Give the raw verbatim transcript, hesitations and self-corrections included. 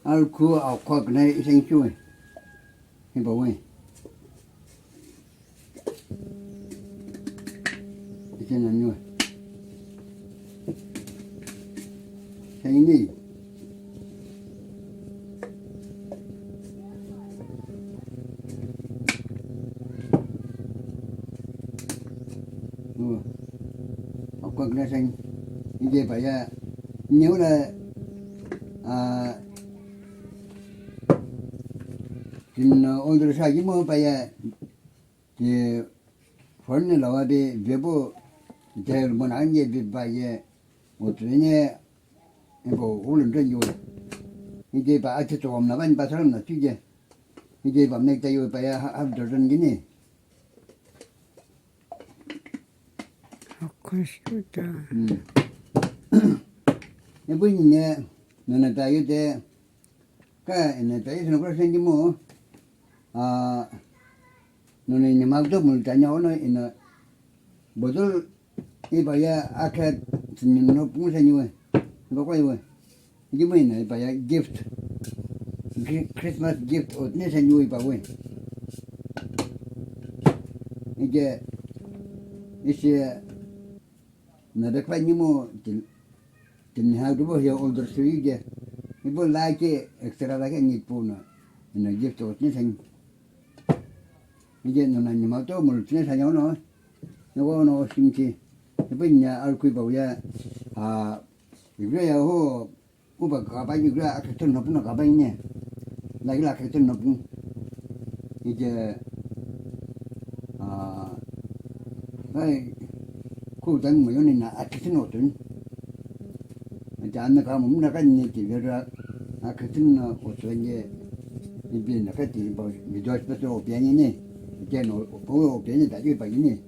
Alkhu akhua künai isenkiwe. Hipau we. Isenaniwe. Seni. Akhua künai seni. Ije paya. Niula. Ah. Tino older sa kimo paya ti foreign lawa be vebo jail mona anye be ba ye otrine ebo ulun ren yo. Ije ba ati to na ban ba salam na tije. Ije ba mek ta yo ba ya ha dozen gini. Akhua shuta. Hmm. Ebo ni ne nona ta yo te Ka ina ta isina kura sengimo, ah, noni ni magdo multanya ono ina bodol iba ya akha tini no pungu seniwe, iba kwa iwe. Igimo ina iba ya gift, Chri-, Christmas gift otne seniwe iba we. Ije, isi, Na bekpa nimo tin, tin ha dubo ya order sui ge. Ibo la ke extra la ke ni pu na. Ina gift o tin sen. Ni ge no na ni ma to mo tin sen yo no. Ni go no sing ki. Ibo nya al kui ba ya. A, ibo ya ho Uba kapai ni kula akhetu nopu no kapai ni. Lagi la akhetu nopu. Ije, ah, ai, ku dan mo yoni na akhetu no tun. Ita anna ka mo na ka ni ti vera akhetu no o tun ye. Ibi na ka ti ba mi dos peso o piani ni. Ije no, o, o piani da iba ni.